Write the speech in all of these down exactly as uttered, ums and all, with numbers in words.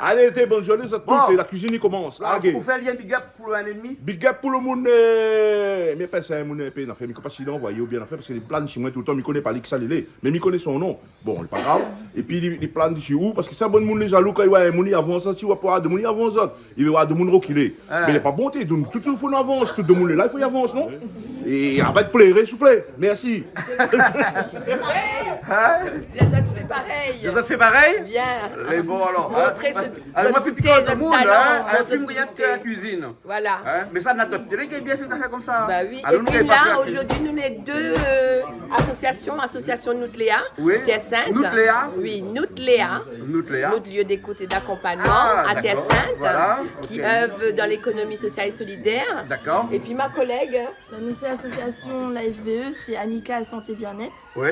Alé, té, bonn zourné zot tout. Bon. La kuizine i komans. Alor, largé. Ou fé in big up pou in ennmi. Big up pou lo moun, euh, mi apèl sa in moun in pé, nafèr, mi koné pa si li la anvoyé oubien nafèr, parske li plane si moin toultan, mi koné pa li kisa li lé, mé mi koné son non. Bon, lé pa grav. Épi li, li plane dsi ou, parske sa bann moun lé zalou, kan i oi in moun i avans, si i oi pa domoun i avans, i vé oir domoun rokilé. Ah. Mé lé pa bon, té, donk tout i fo nou avans, tout domoun lé la, i fo i avans, non ? É arèt pléré, souplé. Mèrsi. Hein ? Lézot fé parèy. Lézot fé parèy ? Bien. Lé bon, alor, hein ? Montré parske, alor, moin, zot fé pik zot talan, hein ? Alé, zot fim, gard la kuizine. Voilà. Hein ? Mé sa, na dot télé ki lé bien fé zafèr konmsa. Bah oui. Alor, nou gingn pa fé la kuizine. Et puis là, aujourd'hui, nous, on est deux, euh, associations, association Noutléa, oui. Terre Sainte. Noutléa ? Oui, Noutléa. Noutléa. Notre lieu d'écoute et d'accompagnement à Terre Sainte, ah, d'accord. Voilà, ok. Qui œuvre dans l'économie sociale et solidaire. D'accord. Et puis ma collègue. Bah, nous, c'est l'association, la S B E, c'est Amicale Santé Bien-être. Oui.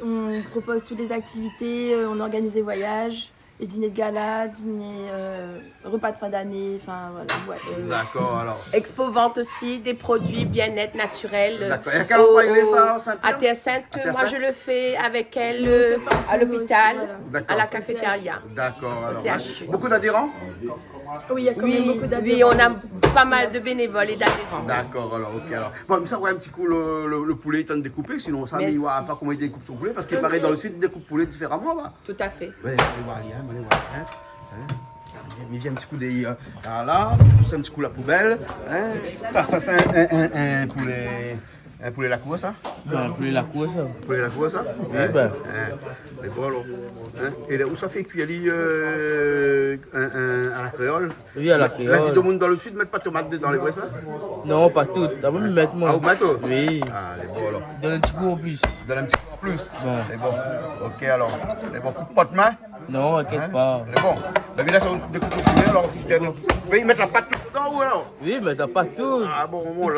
On propose toutes les activités, euh, on organise des voyages, les dîners de gala, dîners, euh, repas de fin d'année, enfin, voilà, ouais, euh. D'accord, alor. Expo vente aussi des produits bien-être naturels, euh, au, au, à Terre Sainte. D'accord. É a kèl androi i lé sa, Saint-Pierre ? À Terre Sainte, moi, je le fais avec elle, euh, à l'hôpital, à la cafétéria. Nous, on fait partout, nous aussi, voilà. D'accord. Au C H U. D'accord, alor, hein. Beaucoup d'adhérents ? Oui, il y a quand même beaucoup d'adhérents. Oui, oui, on a pas mal de bénévoles et d'adhérents. D'accord, alor, ok, alor. Bon, mé sa, ouais, in ti kou, lo, lo, lo poulé lé antrin dékoupé, sinon sa, mé mi oi pa koman i dékoup son poulé, parske i paré dan le sud, i dékoup poulé diféraman, la. Tout à fait. Ouais, alé oir ali, hein, alé oir, hein. Hein ? Mi vien in ti kou dèrièr, euh, la, la, mi pous in ti kou la poubèl, hein. Sa, sa, sé in, in, in, in poulé. In poulé lakour sa ? Bin, in poulé lakour sa. Poulé lakour sa ? Oui, bin. In, in. Lé bon alor. In ? É la, ou sa fé kui ali, eu, in, in, a la kréol ? Oui, a la kréol. La di domoun dan le sid i mèt pa tomat dedan, lé vré sa ? Non, pa tout. A, mi mèt, moin. A, ou mèt, ou ? Oui. A, lé bon alor. Donn in ti gou an plis. Donn in ti gou an plis. Bin. Lé bon. OK alor. Lé bon, koup pa out min. Non, inkièt pa. Lé bon. Mé la sa, ou dékoup le poulé alor. Mé i mèt la pat tout dedan ou alor ? Oui, mé na pa tout. A bon, bon,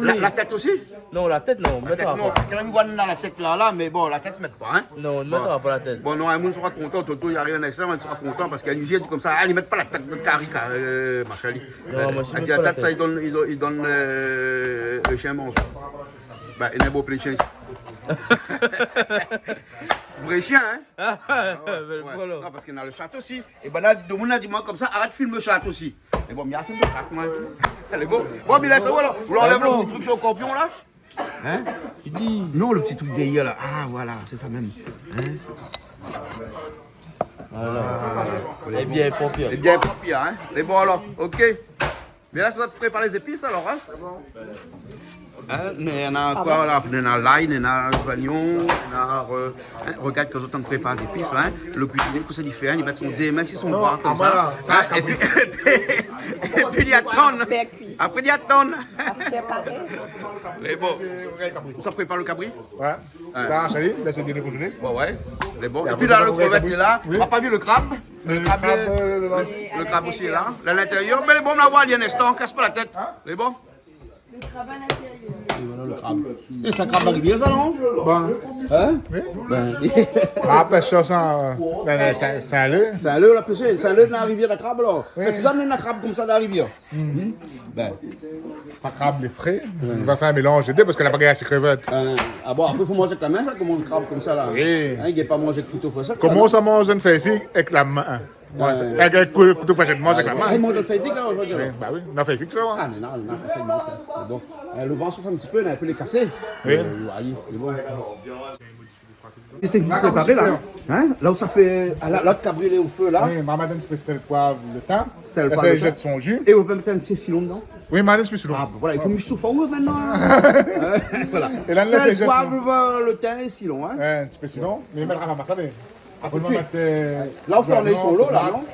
la, la tèt osi ? Non, la tèt non, mèt pa. La tèt non, parske la mi voi la tèt la, la, mé bon, la tèt i mèt pa, in ? Non, nou mèt pa la tèt. Bon, non, in moun sra kontan, Toto i ariv in instan, in moun sra kontan, parske Luzi la di konmsa, a, i mèt pa la tèt dan kari, ka-, eu, machin li. Non, moin, mi mèt pa la tèt. La tèt sa, i donn, i donn, i donn, eu, le shien manzé. Bin, néna bonpé de shien isi. Vré shien, in ? A oué, oué. Non, parske néna le shat osi. É bin la, domoun la di amoin konmsa, arèt filmé le shat osi. Mé bon, mi sa filmé le shat, moin. Lé bon. Bon, mé la sa, voilà. Ou anlèv le ti truk sir le korpion la ? In ? Non, le ti truk dèrièr la. A, voilà, sé sa mèm. In ? Voilà. Lé bien prop, in. Lé bien prop, in. Lé bon alor. OK. Mé la, sa va prépar lé zépis alor, in ? In, mé néna koi la ? Néna lay, néna zoignon, néna, eu, in, rogard koman zot i prépar zépis, in. Le kuizinié, kosa li fé, in, li mèt son dé min si son bra konmsa. In, épi, épi, épi li atann. Apré li atann. Lé bon. Ou sa prépar le kabri ? Oué. Oué. Sa, sa lé, la sé bien dékonzélé. Oué, oué. Lé bon. É apré, épi sa la, le krevèt lé la. Oui. Ou la pa vi le krab ? Le krab, eu, le, le krab osi lé la. La, lintérièr, mé lé bon, la, voilà, in instan, kas pa la tèt. In ? Lé bon. Le krab a lintérièr. É voilà le krab. É sa, krab la rivièr sa, non ? Bin. In ? Oui. Bin. A, pèsh sa, eu, bin, bin, Sin-, Sinlé. Sinlé, la pèsh, Sinlé, la rivièr la krab alor. Oui. Sa, ou néna krab konmsa dan la rivièr. Bin. Sa krab lé fré, nou va fé in mélanz lé dé parske la pa gingn asé krevèt. Eu, a bon, apré fo manz avèk la min sa, koman in krab konmsa la ? Oui. In, i gingn pa manz avèk kouto fourshèt. Koman sa manz in fèy fig avèk la min ? Oué. Avèk in kou-, kouto fourshèt, manz avèk la min. Oué, i manz avèk fèy fig la, zordi. Oui, ba oui, nou la fèy fig sa, oué. A mé non, non, sa i manz pa. Bon. Eu, le van i souf in ti pé, néna in pé lé kasé. Oui. Eu, alé, lé bon. Sé fine préparé la. In ? La ou sa fé, a, la, lot kabri lé o fé la. Oui, ma mèt in ti pé sèl, poiv, le tin. Sèl, poiv, le tin. La sa i zèt son ji. É ou pé mèt in ti silon dedan ? Oui, ma mèt in ti pé silon. A, bin voilà, i fo mi souf aou koméla. In ? Voilà. É la, la, sèl, poiv, le tin é silon, in ? Oué, in ti pé silon. Mé mi mèt pa masalé. Apré, tout de suit. Apré, mi mèt, eu, zoignon, tomat. La ou fé an son lo la, non ?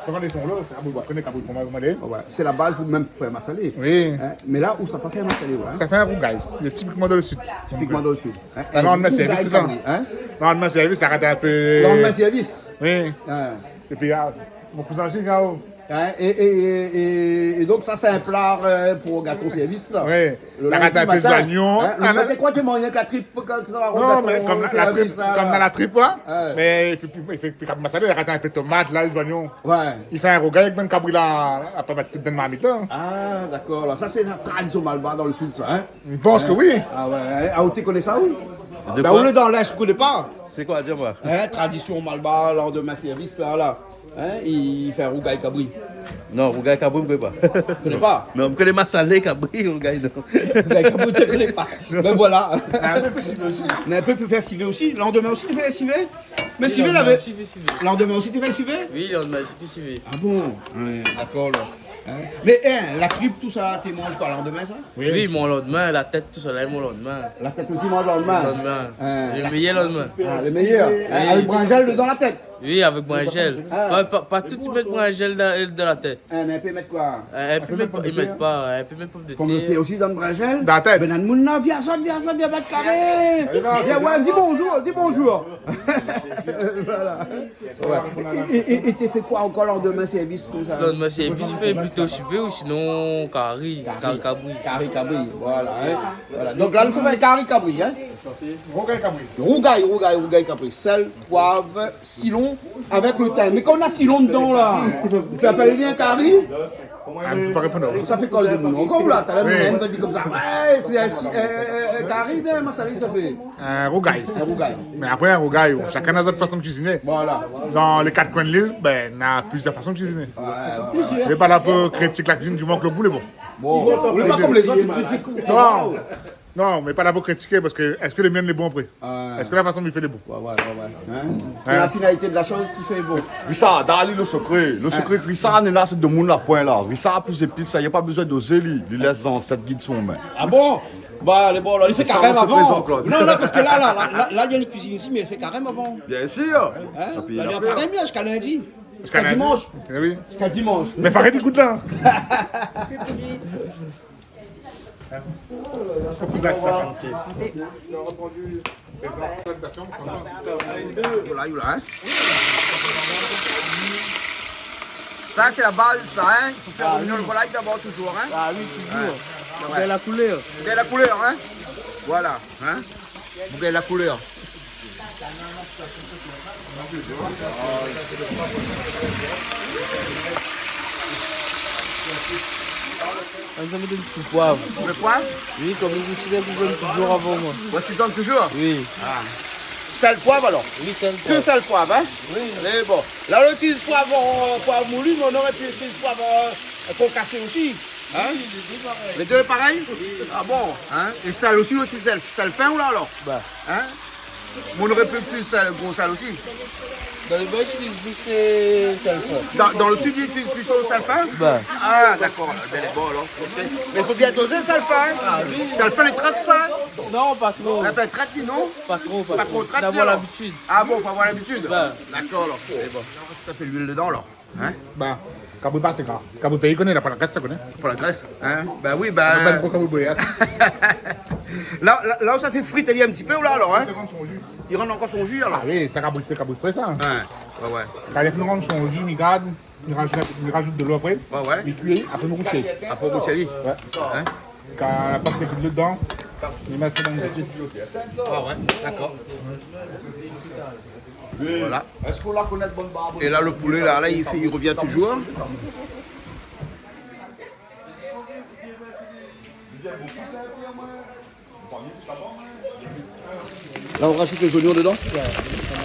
Fo fé an son lo, sé, a, ou koné kabri koman, koman i lé. Oué, sé la baz pou mèm fé masalé. Oui. In ? Mé la ou sa pa fé masalé, oué, in ? Sa fé in rougay. Lé tipikman dan le sid. Tipikman dan le sid. In ? Landmin sèrvis, sé sa ? Rougay kabri, in ? Landmin sèrvis, la rat in pé. Landmin sèrvis. Oui. In. Épi, a, mon kouzin Gilles, la, o. In, é, é, é, é, é donk sa sé in pla, eu, pou gato sèrvis sa. Oui. Le lundi matin. La rat in pé zoignon. In, le matin, koi, ou manz avèk la trip, kan sa va... Non, mé konm la, la trip, konm dan la trip, oué. Mé i fé pi, i fé pi krab masalé, la rat in pé tomat, lay, zoignon. Oué. I fé in rougay avèk bann kabri la, la pa mèt tout dan marmit la. A, dakor. Alor sa sé la tradision malbar dan le sid sa, in ? Mi pans ke oui. A oué, in ? A, ou té koné sa, oui ? De koi ? Bin, ou lé dan l'Est, ou koné pa ? Sé koi, di amoin ? In, tradision malbar, landmin sèrvis la, la. In, i fé in rougay kabri. Non, rougay kabri, mi koné pa. Ou koné pa ? Non, mi koné masalé kabri, rougay non. Rougay kabri, ou koné pa. Non. Bin voilà. Néna in pé pou fé sivé osi. Néna in pé pou fé sivé osi. Landmin osi, té fé sivé ? Mé sivé, landmin osi té fé sivé ? Oui, landmin osi té fé sivé. A bon ? Oué, dakor la. In ? Mé, in, la trip, tout sa, té manz koi, landmin sa ? Oui, mon landmin, la tèt, tout sa la, mon landmin. La tèt osi, mon landmin. Landmin. In. Le méyèr landmin. A, le méyèr. Oui. In, avèk brinzèl dedan la tèt. Oui, avèk brinzèl. A. Pa, pa, pa tout i mèt brinzèl dan, dan la tèt. In, in pé i mèt koi ? In, in pé i mèt pa, i mèt pa, in pé i mèt pomdetèr. Pomdetèr osi dan brinzèl ? Dan la tèt. Bin, bann moun la, vien sa, vien sa, vien mèt karé. Vien, oué, di bonjour, di bonjour. Voilà. Oué. É, é, é, é té fé koi ankor landmin sèrvis konmsa ? Landmin sèrvis, fé plito sivé ou sinon kari, kari kabri. Kari kabri, voilà, in. Voilà. Donk la, nou fé kari kabri, in. Rougay kabri. Rougay, rougay, rougay kabri. Sèl, poiv, silon, avèk le tin. Mé kan ou na silon dedan la, ou pé apèl ali in kari ? A, mi pé pa réponn aou. Sa fé kol de moun ankor la, talèr, oui, moun la di konmsa, oué, sé in si-, eu, eu, eu, kari, bin, masalé sa fé. In rougay. In rougay. Mé apré, in rougay, shakinn na son fason kuiziné. Voilà. Dan lé kat koin de lil, bin, na plizièr fason kuiziné. Oué, oué, oué. Mé pa la pou kritik la kuizine, di moman ke le gou lé bon. Bon, ou lé pa konm lézot, ou kritik. Non. Non, mé pa la pou kritiké, parske èske le mien lé bon apré ? Oué. Èske la fason mi fé lé bon ? Oué, oué, oué, oué. In ? Sé la finalité de la shoz ki fé bon. Richard, done ali le sekré. Le sekré Richard, néna, sé demoun la poin la. Richard, plis zépis sa, na pa bezoin dozé li. Li lès zansèt gid son min. A bon ? Ba, lé bon, la, li fé karèm avan. Sa, sé prézan, Claude. Non, non, parske la, la, la, la, la, li kuizine isi, mé li fé karèm avan. Bien sûr. Hin ? La, li lé an karèm ziska lindi. Ziska lindi. Ziska dimansh. Eh oui. Ziska dimansh. Mé fo arèt ékout la. Kouzin, sa va. Volay, volay, hin. Sa, sé la baz, sa, hin. I fo fé rovnir lo volay dabor, touzour, hin. Ah oui, touzour. Wé. Pou gingn la koulèr. Pou gingn la koulèr, hin. Voilà, hin. Pou gingn la koulèr. Ah, sa mi donn in ti kou poiv. Lo poiv ? Oui, konm li, mi donn touzour avan, moin. Ou asizone touzour ? Oui. Ah. Sèl, poiv, alor ? Oui, sèl, poiv. Ke sèl, poiv, hin ? Oui. Mé bon. La, ou itiliz poiv, euh, poiv moulu, mé ou noré pu itiliz poiv, euh, konkasé osi. Hin ? Oui, lé dé parèy. Lé dé parèy ? Oui. Ah bon, hin ? É sèl osi, ou itiliz sèl, sèl fin, ou la, alor ? Ba. Hin ? Mé ou noré pu itiliz sèl, gro sèl osi. Dan lo nor, i itiliz plis, euh, sèl fin. Dan, dan lo sid, i itiliz plito sèl fin ? Ba. Ah, dakor. Bin, bon, alor, OK. Mé i fo bien dozé sèl fin, hin ? Ah oui. Sèl fin, lé trap, sa, hin ? Non, pa tro. Ébin, trap, non ? Pa tro, pa tro. Pa tro, trap, non. Fo avoir labitid. Ah bon, fo avoir labitid ? Ba. Dakor, alor. É bon, ou sa fé luil dedan, alor. Hin ? Ba, kabri pa, sé gra. Kabri péi, koné, la pa la grès, sa, koné. Pa la grès, hin ? Ba oui, ba. Pa de gro kabri bouyé, hin. La, la, la ou sa fé frir ali in ti pé, ou la, alor, hin ? Li rann ankor son ji. Li rann ankor son ji, alor. Ah oui, sa, kabri, kabri fré, sa. Wé, wé, wé. Kan li fini rann son ji, mi gard, mi razout, mi razout dolo apré. Wé, wé. Mi kui, apré mi roush ali. Apré ou roush ali. Wé. Hin ? Kan la pa fé dolo dedan, mi mèt sa dan in zépis. Ah wé, dakor. Voilà. É la, lo poulé, la, la, li fé, li rovien touzour. La, ou razout lé zoignon dedan. Wé.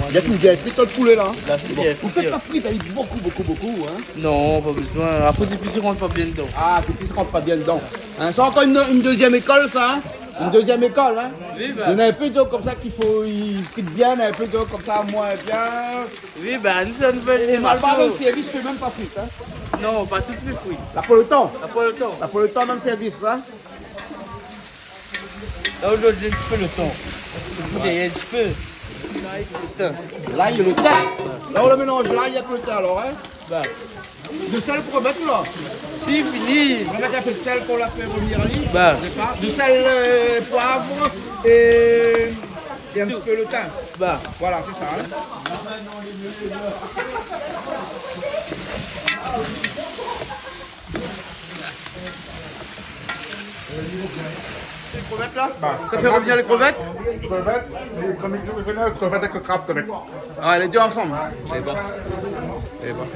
Li la fini bien frir lo poulé, la, hin. Li la fini bien frir. Ou fé pa frir ali bonpé, bonpé, bonpé, hin. Non, pa bezoin. Apré, zépis i rant pa bien dedan. Ah, zépis i rant pa bien dedan. Hin, sé ankor in, in dézièm lékol, sa, hin. In dézièm lékol, hin. Oui, ba. Néna in pé de zot konmsa ki fo, i frit bien, néna in pé de zot konmsa, moin bien. Oui, ba, nou, sé in nouvèl jénérasion. É Malbar, dan lo sèrvis, i fé mèm pa frir, hin. Non, pa tout i fé frir. La pa lo tan. La pa lo tan. La pa lo tan dan lo sèrvis, hin. La, zordi, in ti pé lo tan. Fo gingn in ti pé. Lay, lo tin. La, ou la mélanz lay avèk lo tin, alor, hin. Ba. Lo sèl pou mèt la. Si fini. Ou va mèt in pé d'sèl pou la fé rovnir ali. Ba. Lo sèl, euh, poiv é, é in ti pé lo tin. Ba. Voilà, sé sa, hin. Lé krevèt, la ? Ba, sa fé rovnir lé krevèt ? Krevèt, mé konm i di, i fé krevèt avèk lo krab, avèk. Ah, lé dé ansanm. Sé bon. Sé bon.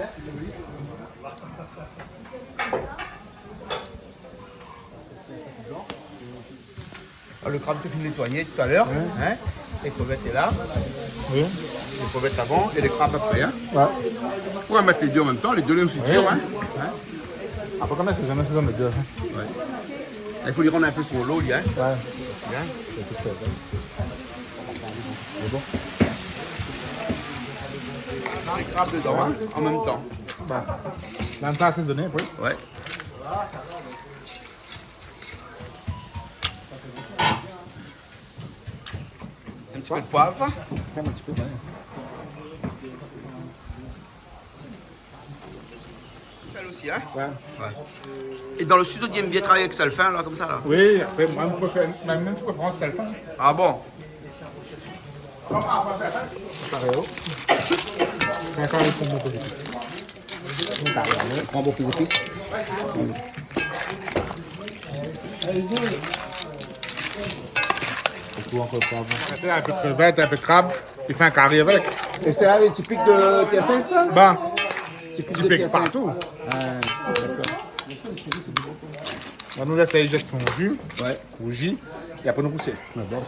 Ah, lo krab, ou la fine nétoiyé talèr, hin ? Lé krevèt lé la. Oui. Lé krevèt avan é lé krab apré, hin ? Wé. Ou pé mèt lé dé an mèm tan, lé dé lé osi dir, hin ? Apré, konm sa, sé zamé, sé zamé dir, hin ? Wé. I fo li rann in pé son lo, li, hin ? Wé. Hin ? Sé tout fé, wé. Mé bon. Lé krab dedan, hin, an mèm tan. Ba. Mèm sa, asézoné, oui. Wé. In ti pé d'poiv. In ti pé, wé. Sèl osi, hin ? Wé. Wé. É dan lo sid, i èm bien travay avèk sèl fin, la, konmsa, la. Oui, apré, moin, mi préfèr, moin, mi préfèr sèl fin. Ah bon ? Parèy, oh. Sé in kari i pran bonpé zépis. Pran bonpé zépis. Sé in pé krevèt, in pé krab, i fé in kari avèk. É sé in tipik de Tèr Sint, sa ? Ba, tipik de Tèr Sint. Tipik partou. Ah, dakor. Bon, nou lès ali zèt son ji, wé, rouzi, é apré nou roush. Ah bon.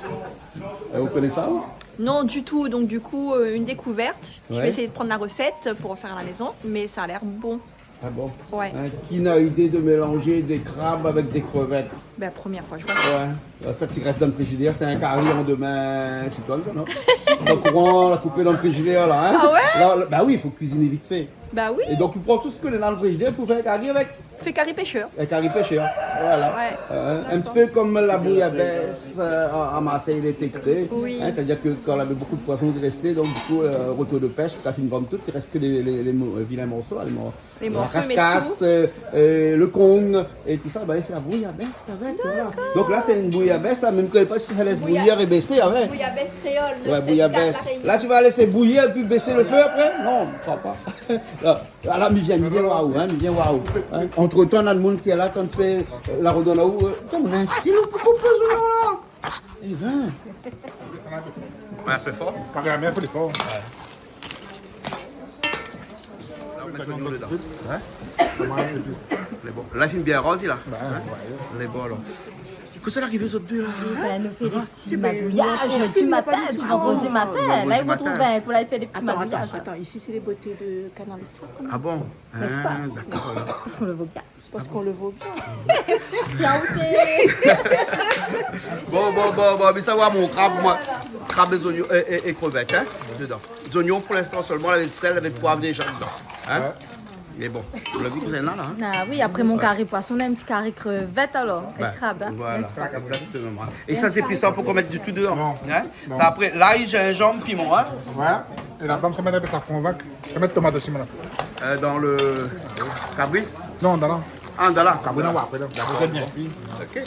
É ou koné sa, ou ? Non, du tout. Donc, du coup, euh, une découverte. Je vais essayer de prendre la recette pour faire à la maison, mais ça a l'air bon. Ah bon ? Wé. Hein, qui n'a idée de mélanger des crabes avec des crevettes ? Ben, première fois, je vois ça. Wé. Sa, sa i rès dan lo frizidèr, sé in kari an domin, sé toi, sa, non ? An kouran, la koupé dan lo frizidèr, la, hein ? Ah wé ? La, la, ba oui, i fo kuiziné vit fé. Ba oui. É donk, ou pran tout sak néna dan lo frizidèr pou fé in kari avèk. Fé kari péshèr. É kari péshèr, voilà. Ouais, d'accord. Euh, un petit peu comme la bouillabaisse, euh, à, à Marseille, il était créé. Oui. Hein, c'est-à-dire que quand on avait beaucoup de poissons qui restaient, donc du coup, euh, retour de pêche, kan la fine vann tout, il reste que les, les, les mo-, euh, vilains morceaux, là, les mor-, les morceaux, la raskas, euh, euh, le kong, et tout ça, ben, il fait la bouillabaisse avec, voilà. D'accord. Donc là, c'est une bouillabaisse, là, même que pas si ça laisse bouillir et baisser avec. Bouillabaisse créole, ouais, bouillabaisse. Là, tu vas laisser bouillir et puis baisser le feu après ? Non, je crois pas. Là, Ah la, mi vien, mi vien, waouh, hein, mi vien, waouh, hein. Entre-temps, na le moun ki lé la, kan fé, euh, la rodon la, ou, euh, kom na in stil, ou, ou poz la. Eh ben. Ouais, fé for. Paré la mèr, fo lé for. Ouais. La, ou mèt zonion dedan. Hein ? Koman, épis ? Lé bon. La, fine bien roz, la. Ben, hein ? Ouais. Lé bon, alor. Kosa la arivé, zot dé la ? Ben, nou fé dé ti magouyaz du matin, du vendredi matin. Vendredi matin. La, i retrouv in kou, la, i fé dé ti magouyaz. Attends, attends, ici, c'est les beautés de Canal Austral, quand même. Ah bon ? N'est-ce pas ? Hein, d'accord, alors. Parce qu'on le vaut bien. Parce qu'on le vaut bien. C'est un hôtel. Bon, bon, bon, bon, mé sa va, mon krab, moin. Krab é zonion, é, é, é krevèt, hein, dedan. Zonion, pou linstan solman, avèk sèl, avèk poiv déza dedan. Hein ? Ouais. Mé bon, ou la vi kosa néna la, hein ? Ah oui, apré mon kari poison, na in ti kari krevèt alor, avèk krab, hein, voilà, n'est-ce pas ? Exactement. É sa, sé pi sa, pou mèt du tout dedan, hein ? Non. Sa, apré, lay, zinzanm, piman, hein ? Ouais. É la, bann sa mèt in pé safran, sa mèt tomat osi, madam. Euh, dans le kabri ? Non, dan la. Ah, dan la. Kabri, non, apré, la. Dabor, sa bien kui. Ok.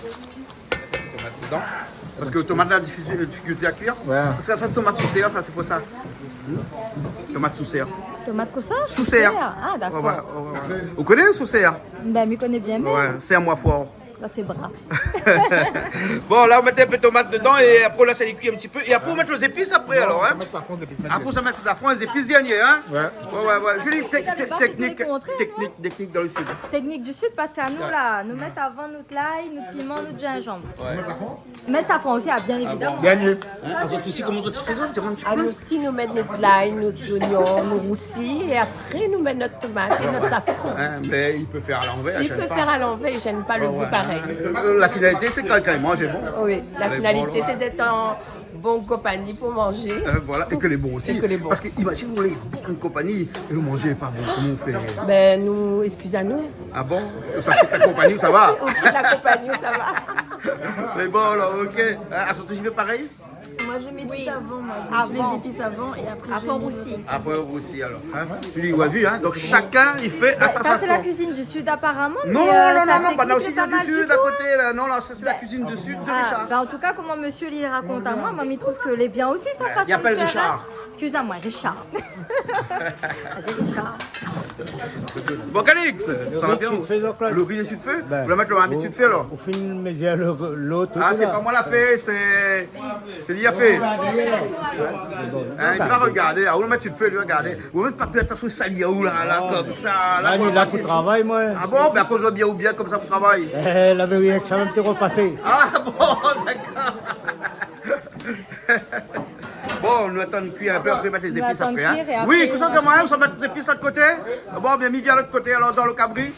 Tomat dedan. Parske tomat la difisil, difikilté a kuir. Ouais. Parske sa, tomat sou sèr, sa, sé pou sa. Hmm ? Tomat sou sèr. Tomat kosa ? Sou sèr. Sou sèr. Ah, d'accord. Ouais, ouais, ouais, ouais. Ou koné sou sèr ? Ben, mi koné bien, mé... Ouais, sèr amoin for. Dans tes bras. Bon, la, ou mèt in pé tomat dedan é apré, ou lès ali kui in ti pé. É apré, ou mèt lé zépis apré, alor, hein ? Non, sa mèt safran, zépis, mèt zépis. Apré, sa mèt safran, zépis dernié, hein ? Ouais. Ouais, ouais, ouais. Julie, tec-, tec-, technique, technique, technique dans le sud. Technique du sud, parske nou, la, nou mèt avan nout lay, nout piman, nout zinzanm. Ouais. Mèt safran ? Mèt safran osi, ah, bien évidemment. Bien mieux. Hein, sa, sé sir. Hein, parske isi, koman zot i fé, zot i mèt in ti pé ? Ah, nou osi, nou mèt nout lay, nout zonion, nout rousi, é apré, nou mèt nout tomat é nout safran. Hein, mé i pé fé a lanvèr, i gèn pa. I pé fé a lanvèr, i gèn pa, le gou parèy. Ouais, ouais. Euh, la finalité, sé kan, kan i manz, lé bon. Oui, la finalité, sé d'èt an bon konpani pou manzé. Euh, voilà, é ke lé bon osi. É ke lé bon. Parske imazine, ou lé bon konpani é le manzé lé pa bon. Koman ou fé ? Ben, nou, eskiz anou. Ah bon ? Sa kit la konpani, sa va ? Ou kit la konpani, sa va. Mé bon, alor, ok. Ah, Assomption, i fé parèy ? Moi, je mets tout avant, moi. Je mets toutes les épices avant et après, je mets le rousi. Apré, ou rousi, alor. Hein ? Tu dis, ouais, vu, hein ? Donc, chacun, il fait à sa façon. Bah, ça, c'est la cuisine du Sud, apparemment, mais, euh, non, non, non, bah, là aussi, il y a du Sud à côté, là. Non, là, ça, c'est la cuisine du Sud de Richard. Ah, bah, en tout cas, comment monsieur, il raconte à moi, moi, il trouve que lé bien aussi, sa façon de faire, hein. Il appelle Richard. Excuse-moi, Richard. Vas-y, Richard. Bon, Calix, sa va bien ? Le riz lé su le fé ? Ben, ou la mèt le marmit su le fé, alor ? Ou fine mézir le, le tout. Ah, sé pa moin la fé, sé, sé li la fé. Hein, li va regardé, ah, ou la mèt su le fé, li va regardé. Ou mèt pa pli atansion, sa li la, ou la, la, konmsa, la, la, pou travay, moin. Ah bon, ben, akoz ou la bien, ou bien konmsa pou travay. Eh, la vérité, sa va mèm té repasé. Ah bon, d'accord. Bon, nou atann kui in pé, apré mèt lé zépis apré, hein. Nou atann kui é apré... Oui, kosa, nou atann kui. Ou sa mèt zépis de lot koté ? Bon, ben, mi vien de lot koté, alor, dan le kabri.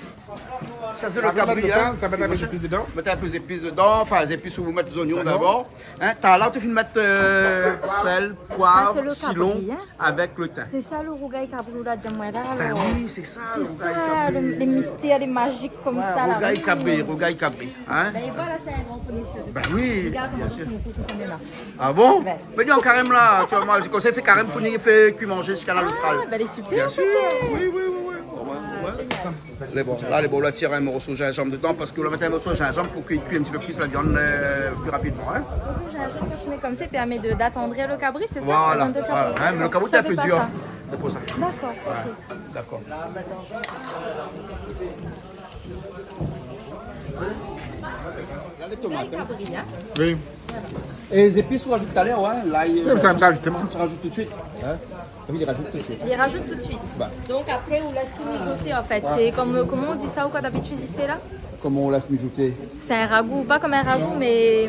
Sa, sé le kabri, hein. Sa, mèt in pé zépis dedan. Mèt in pé zépis dedan, anfin, zépis ou mèt zonion dabor. Hein, talèr ou té fine mèt, euh, sèl, poiv, sitron, avèk le tin. Sa, sé lo kabri. Sé sa lo rougay kabri, ou la di amoin la, alor. Ben oui, sé sa, lo rougay kabri. Sé sa, le, le mystère, le magique konmsa, la. Ouais, rougay kabri, rougay kabri. Hein ? Ben, et voilà, c'est un grand connaisseur de cuisine. Ben oui, bien sûr. Regarde, ça m'a donné son coup, son nez là. Ah bon ? Ben. Mé li lé an karèm la, tu vois, moin, mi konsèy fé karèm pou nou fé kui manzé ziska la Austral. Ah, ben, lé super, sa. Bien sûr, oui, oui, oui, oui. Ouais, ouais, ouais. Ah, génial. Lé bon, la, lé bon, la, tir in morso zinzanm dedan, parske le matin, in morso zinzanm pou kui, kui in ti pé plis la viann, euh, pli rapidman, hein. Donc, le gingembre, quand tu mets comme ça, il permet de, d'attendrir le cabri, c'est ça ? Voilà, voilà. Hein, mé le kabri, sé in pé dir. Je savais pas ça. Sé pou sa. D'accord, ok. Ouais, d'accord. La, lé tomat, hein. Oui. É lé zépis, ou rajout talèr, ouais, lay, oui, sa, sa, justement. Ou rajout tout de suite, hein. Oui, li rajout tout de suite. Li rajout tout de suite. Bah. Donc après, ou lès tout mijoté, en fait. Ouais. C'est comme, euh, comment on dit ça, ou quoi, d'habitude, il fait là ? Koman ou lès mijoté ? C'est un ragoût, pas comme un ragoût, mais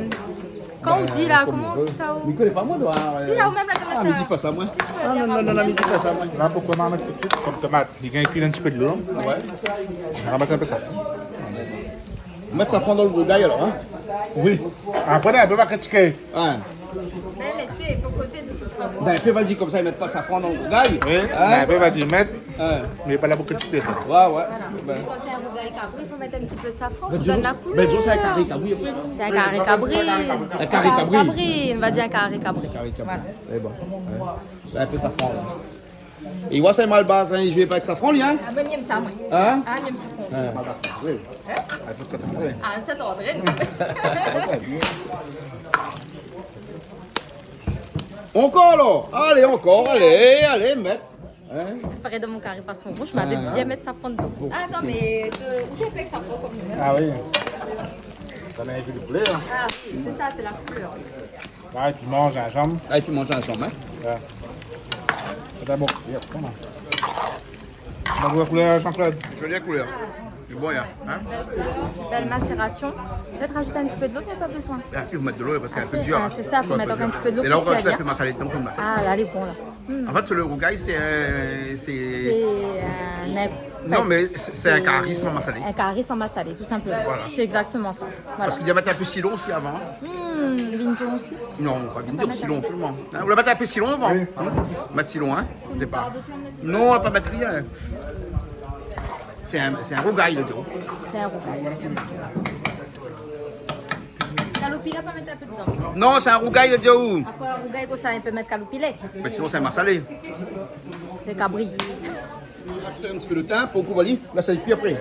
quand on dit là, comment on dit ça, ou... Ben, comme on veut. Mi koné pa, moin, doua, euh... Si, la, ou mèm la, konmsa. Ah, mi di pa sa, moin. Si, tu peux dire, non, non, non, mi di pa sa, moin. La, pou koman mèt tout de suite, konm tomat, li gingn kui in ti pé dolo. Ouais. On va mettre un peu ça. Mèt safran dan le rougay, alor, hein ? Oui. Apré, la, i pé pa kritiké. Ouais. Ben, laissez, il faut causer de toute façon. Ben, i pé pa dir konmsa, i mèt pa safran dan le rougay. Oui, hein ? Ben, i pé pa dir, mèt. Hein. Mé pa la pou kritik sa. Ouais, ouais. Voilà. Ben. Kan sé in rougay kabri, i fo mèt in ti pé de safran pou donn la koulèr. Ben, disons, ben, disons, sé in kari kabri, apré, non ? Sé in kari kabri. In kari kabri. In kari kabri, nou va dir in kari kabri. In kari kabri. Voilà. É bon. Ouais. La, in pé safran, la. É ou oi, sé malbar, hein, i zoué pa avèk safran, li, hein ? Ah, ben, mi èm sa, moin. Hein ? Ah, mi èm safran osi. Ouais. Malbar, sé, oui. Hein ? Ah, sé sa, ouais. Ah, sa, t'es en train de... Ankor, la. Alé, ankor, alé, alé, mèt. Hein ? Parèy dan mon kari poison rouz, ma bien mèt safran dedan. Bon. Ah, non, mé, euh, ou fé pa avèk safran konm nou. Ah oui. Sa na in zoli koulèr, hein. Ah oui, sé sa, sé la koulèr. Ouais, piman, zinzanm. Ah, piman, zinzanm, hein. Ouais. Sa bon. Bon, la koulèr, Jean-Claude. Zoli koulèr. Lé bon, hein. Bèl koulèr, bèl masérasion. Pétèt razout in ti pé dolo, mé pa bezoin. Ah si, fo mèt dolo, parske lé in pé dir, hein. Ah, sé sa, fo mèt in ti pé dolo pou fé bien. É la, ou razout in pé masalé dedan, konm sa. Ah, la, lé bon, la. Hmm. An fèt, sé lo rougay, sé, euh, sé, sé in... Non, mé sé, sé in kari san masalé. In kari san masalé, tou sinpleman. Voilà. Sé égzaktoman sa. Voilà. Parske li la mèt in pé sitron osi avan, hein. Hmm, vin dir osi. Non, pa vin dir, sitron solman. Hein, ou la mèt in pé sitron avan. Oui. Hein ? Mèt sitron, hein, o dépar. Non, ou la pa mèt rien. Sé in, sé in rougay, le tro. Sé in rougay. Kaloupilé, pa mèt in pé dedan. Non, sé in rougay, le tro. Akoz in rougay konmsa, i pé mèt kaloupilé ? Mé sinon, sé in masalé. Sé kabri. In ti pé de tin pou kouvèr ali. La, sa i kui apré.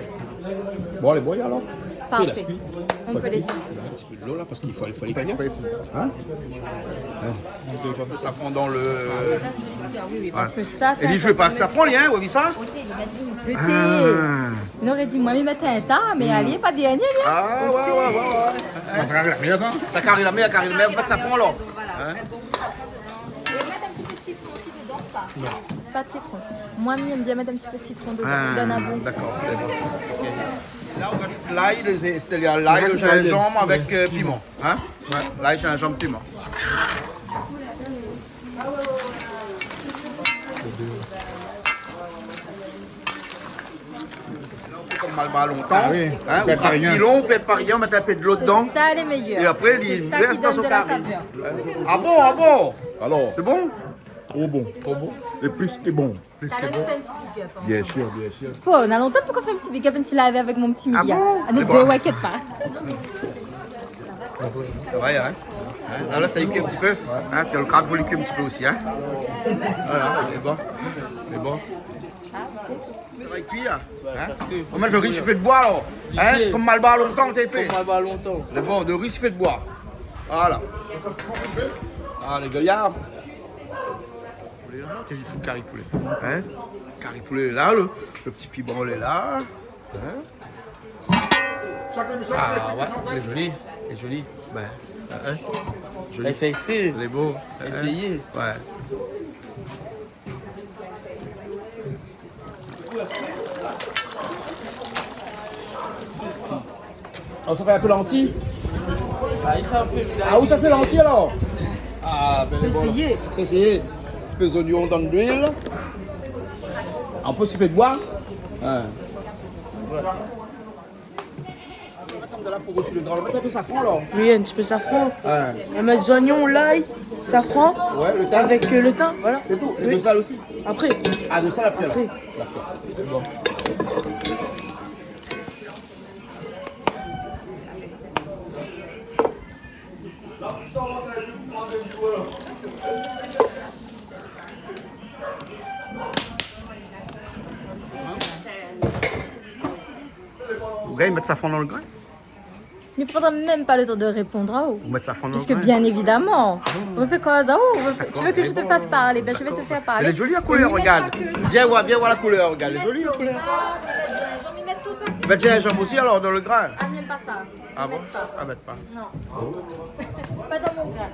Bon, alé, bon, alor. Parfait. On peut laisser. In ti pé dolo la, parske i fo, i fo lé kui, hein. Hein ? Safran dan le... Oui, oui, parske sa, é li zoué pa avèk safran, li, hein, ou la vi sa ? Pétèt. Ah. Nou noré di, moin, mi mèt in ta, mé ali, pa dernié, li, hein. Ah, ouais, ouais, ouais, ouais. Sa kari la mèr, sa. Sa kari la mèr, kari la mèr, pa de safran, alor. Voilà. Hein ? É mèt in ti pé de sitron osi dedan, ou pa ? Non. Pa de sitron. Moin, mi èm bien mèt in ti pé de sitron dedan, pou donn in bon gou. Ah, dakor, lé bon. Ok. La, ou razout lay, lé, sétadir lay, lo zinzanm avèk, euh, piman. Hein ? Ouais, lay, zinzanm, piman. Konm malbar lontan, hein, ou trap pilon, ou pèrd pa rien, ou mèt in pé dolo dedan. Sé sa lé méyèr. É apré, li rès dan son kari. Sé sa ki donn de la savèr. Ah bon, ah bon ? Alor. Sé bon ? Tro bon. Tro bon. É plis ke bon. Plis ke bon. Alé, nou fé in ti big up ansanm. Bien sûr, bien sûr. Fo, na lontan pou nou fé in ti big up, in ti live avèk mon ti Milia. Ah bon ? Anou dé, ouais, inkièt pa. Sa va, hein ? Hein, la, la, sa i kui in ti pé. Hein, parske lo krab, fo li kui in ti pé osi, hein. Voilà, lé bon. Lé bon. Sa va, i kui, hein ? Hein ? Parske... Moin, lo ri, mi fé de boi, alor. Hein ? Konm malbar lontan, té fé. Konm malbar lontan. Lé bon, lo ri, mi fé de boi. Voilà. Ah, lé gayar. Poulé la, té i fo kari poulé. Hein ? Kari poulé la, lo, lo ti piman lé la. Hein ? Ah ouais, lé zoli, lé zoli. Ben, hein, zoli. Lé bon. Éséy fé. Lé bon, hein ? Éséy. Ouais. Ah, sa fé in pé lanti. Ah, sa fé... Ah, ou sa fé lanti, alor ? Ah, ben, sé bon. Éséy. Sé éséy. In ti pé zoignon dan luil. An plis, i fé de boi. Ouais. Voilà. Atann, la, pou osi lo gran, mèt in pé safran, alor. Oui, in ti pé safran. Ouais. Nou mèt zoignon, lay, safran, ouais, lo tin, avèk, euh, lo tin, voilà. Sé tou. É de sèl osi ? Apré. Ah, de sèl apré, alor. Apré. Dakor. Lé bon. Ou gingn mèt safran dan lo grin ? Mi pran mèm pa lo tan de répond aou. Ou mèt safran dan lo grin ? Puisque, bien évidemment, on fait quoi, ça ? Oh, on fait... Dakor, lé bon. Tu veux que je te fasse parler ? Ben, je vais te faire parler. Lé zoli, la koulèr, regard. Vien voir, vien voir la koulèr, regard. Lé zoli, la koulèr. Mi mèt tout sa. Ben, tiens, zinzanm osi, alor, dan lo grin. Ah, mi èm pa sa. Ah bon ? Ah, mèt pa. Non. Bon. Pa dan mon grin.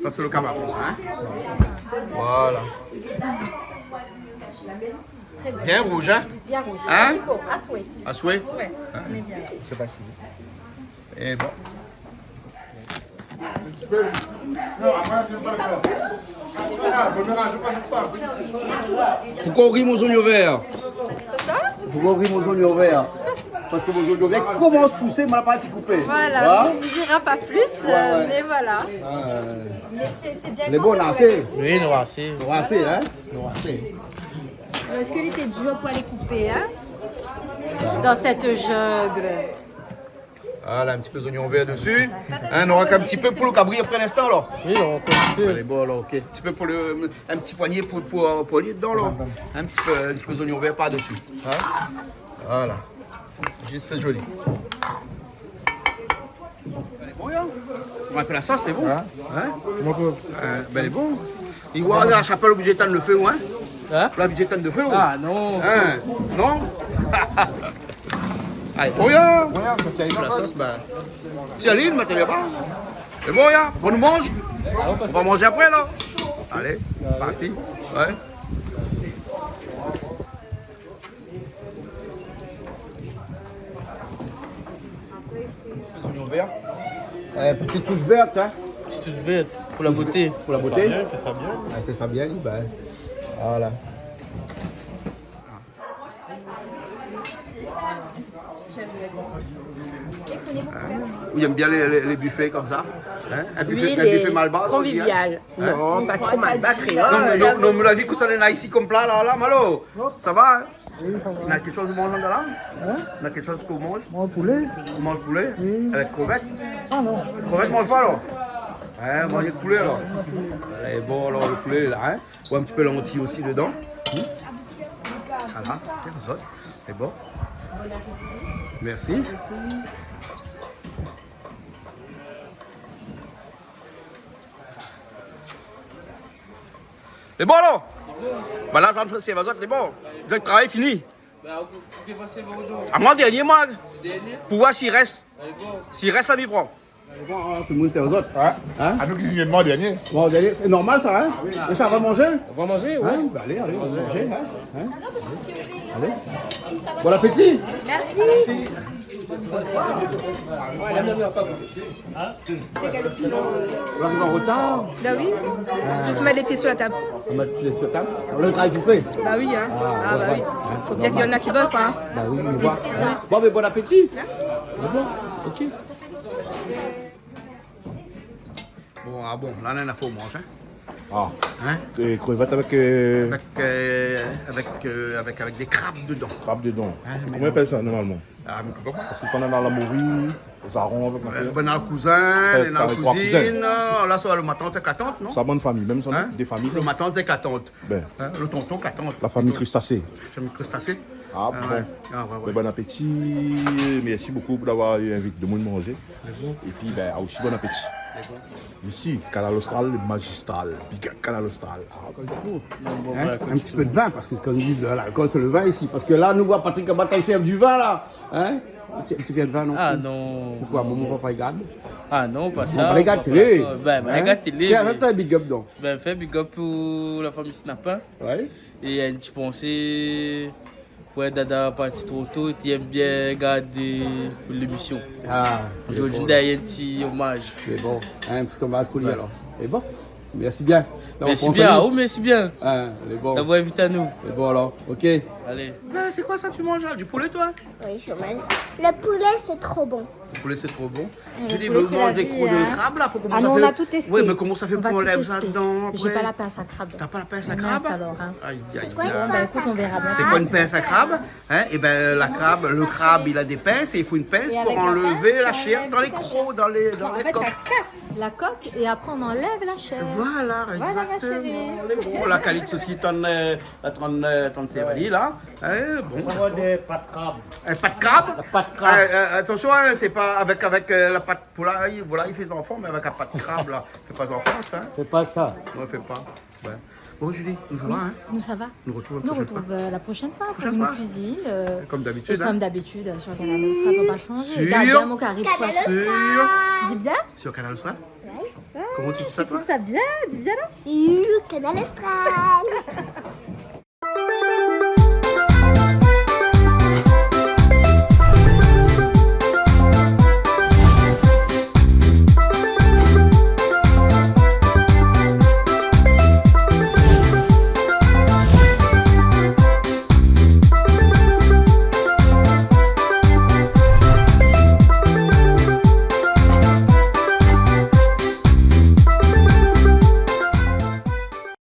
Sa, sé lo kabab, sa, hein ? Voilà. Bien rouz, hein ? Bien rouz. Hein ? I fo, a souhait. A souhait ? Ouais, hein ? On est bien là. Sé fasil. É bon. Poukoi ou ri mon zoignon vèr ? Kosa ? Poukoi ou ri mon zoignon vèr ? Parske mon zonion vèr i komans pousé, ma la parti koupé. Voilà, on dira pas plus, euh, mais voilà. Ouais, ouais. Mais c'est, c'est bien. Lé bon, asé. Oui, nou asé. Nou asé, hein ? Nou asé. Est-ce que il était dur pour aller couper, hein ? Dans cette jungle. Voilà, in ti pé zonion vèr desi. Hein, nou nora in ti pé pou lo kabri apré, in instan, alor. Oui, ankor in ti pé. Alé, bon, alor, ok. In ti pé pou lo, in ti poigné pou, pou, pou li dedan, la. In ti pé, in ti pé zonion vèr par desi. Hein ? Voilà. Zis fé zoli. Lé bon, ya. Ou la fé la sos, lé bon. Hein ? Hein ? Koman i pé ? Euh, ben, lé bon. I voi, la shapèl oblizé tann lo fé, ou, hein ? Hein ? Oblizé tann lo fé, ou ? Ah, non. Hein ? Non ? Alé, bon, ya. Bon, ya, sa tien, la sos, ben. Tien, li, mintnan, laba. Lé bon, ya. Bon, nou manz. Nou va manzé apré, la. Alé, parti. Ouais. Zonion vèr. Euh, petite touche verte, hein. Petite touche verte, pour la beauté. Pour la beauté. Fé sa bien, fé sa bien. Ah, fé sa bien, ben, voilà. Ou i èm bien lé, lé, lé bifé konmsa ? Hein ? In bifé, oui, in bifé malbar, konvivial. Hein ? Non, pa tro malbar, kréol. Non, mé, non, non, mé la vi ke sa néna isi konm pla, la, la, Malo. Sa va, hein ? Oui, sa va. Néna kékshoz ou manz la ? Hein ? Néna kékshoz ou manz ? Manz poulé. Ou manz poulé ? Oui. Avèk krevèt ? Ah non. Krevèt, manz pa, alor ? Hein, manz poulé, alor. Manz poulé. Alé, bon, alor, lo poulé, la, hein ? Ou in ti pé lanti osi dedan. Hmm. Voilà, sé zot. Lé bon. Merci. Lé bon, alor ? Ba la, zot, sé zot, lé bon. Zot travay fini. Ba, ou, ou pé pasé, ba, ou dor. Ah, moin, dernié, moin. Dernié ? Pou voir si i rès. Alé, bon. Si i rès, la, mi pran. Bon, hein, tout le monde, sé zot. Ouais. Hein ? Ah, nou ki vien dernié. Bon, dernié, sé normal, sa, hein ? Ah oui. É sa, va manzé ? On va manger, ouais. Hein ? Ba, alé, alé, nou va manzé, hein ? Hein ? Alé. Bon appétit ! Merci. On arrive en retard. Bah oui. Ah. Juste mettre les pieds sur la table. On met les pieds sur la table. On a le travail tout fait. Bah oui, hein. Ah, bah oui. Faut bien qu'il y en a qui bossent, hein. Bah oui, on voit. Bon, mais bon appétit. Merci. C'est bon. Ok. Bon, ah bon, la, la, la, fo manzé, hein. Ah. Hein ? É krevèt avèk, euh, avèk, euh, avèk, euh, avèk, avèk dé krab dedan. Krab dedan. Hein, koman i apèl sa normalman ? Ah, mé koman ? Parske kan néna la mori, zaron avèk, euh, bann kouzin, avèk bann kouzin, la, sa, lo matant èk la tant, non ? Sa bann fami, mèm sa, hein ? Dé fami, lo matant èk la tant. Ben. Hein, lo tonton èk la tant. La fami krustasé. Fami krustasé. Ah, bon. Ah, ouais, ouais. Bon appétit. Merci beaucoup d'avoir invité tout le monde manger. Lé bon. Et puis, ben, aussi bon appétit. Lé bon. Ici, Kanal Austral, le magistral. Big up, Kanal Austral. Ah, comme ça. Bon, bon, hein ? Voilà, un petit peu de vin, parce que quand on dit de l'alcool, c'est le vin ici. Parce que là, nous, on voit Patrick Abad, il sert du vin, là. Hein ? Un petit, un petit verre de vin, non ? Ah, non. Pourquoi ? Momon va pa regardé ? Ah, non, pa sa, pa sa. Ben, ben, hein ? Regard télé, mé fé in big up, donc. Ben, fé big up pou la fami Snapin. Ouais. É in ti pansé pou Dada parti tro to, é li èm bien gard lémision. Ah, zordi, lé bon. Dayèr, in ti omaz. Lé bon, in ti omaz pou li, alor. Lé bon. Merci bien. Merci bien, ah oui, merci bien. Hein, lé bon. D'avoir invité à nous. Lé bon, alor. Ok. Allez. Ben, c'est quoi ça, tu manges là ? Du poulet, toi ? Oui, je mange. Le poulet, c'est trop bon. Le poulet, c'est trop bon. Julie, le poulet, c'est la vie, hein. Vous mangez des croûtes de crabe, là, pour commencer à faire. Ah, nous, on a tout testé. Oui, mais comment ça fait pour enlever ça dedans après ? On va tout tester. J'ai pas la pince à crabe. T'as pas la pince à crabe ? Mince alors, hein. Aïe, aïe, aïe. C'est quoi une pince à crabe ? Hein ? Eh ben, la crabe, le crabe, il a des pinces et il faut une pince pour enlever la chair dans les crocs, dans les, dans les coques. Comment ça, il y a des pinces ? Non, en fait, ça casse la coque et après, on enlève la chair. Voilà, exactement. Voilà, ma chérie. Lé bon, la Calix aussi, tann, euh, tann, euh, tann Sévali, là. Hein, bon. On va avoir des pâtes crabes. Euh, pâtes crabes ? La pâte crabe. Euh, euh, attention, hein, c'est pas avec, avec, euh, la pâte Pou la, i, voilà, i fé zanfan, mé avèk la pat krab la. Fé pa zanfan, sa, hein ? Fé pa sa. Non, fé pa. Ouais. Bon, Julie, nou sava, hein ? Oui, nou sava. Nou retrouv la proshèn foi. Nou retrouv, euh, la proshèn foi pou in kuizine, euh, et comme d'habitude, hein. Et comme d'habitude, euh, sur Kanal Austral, fo pa shanzé. Sur Kanal Austral. Gard bien mon kari poisson. Sur Kanal Austral. Di bien. Sur Kanal Austral. Ouais. Koman ou di sa, ou ? Di sa bien, di bien, la. Sur Kanal Austral.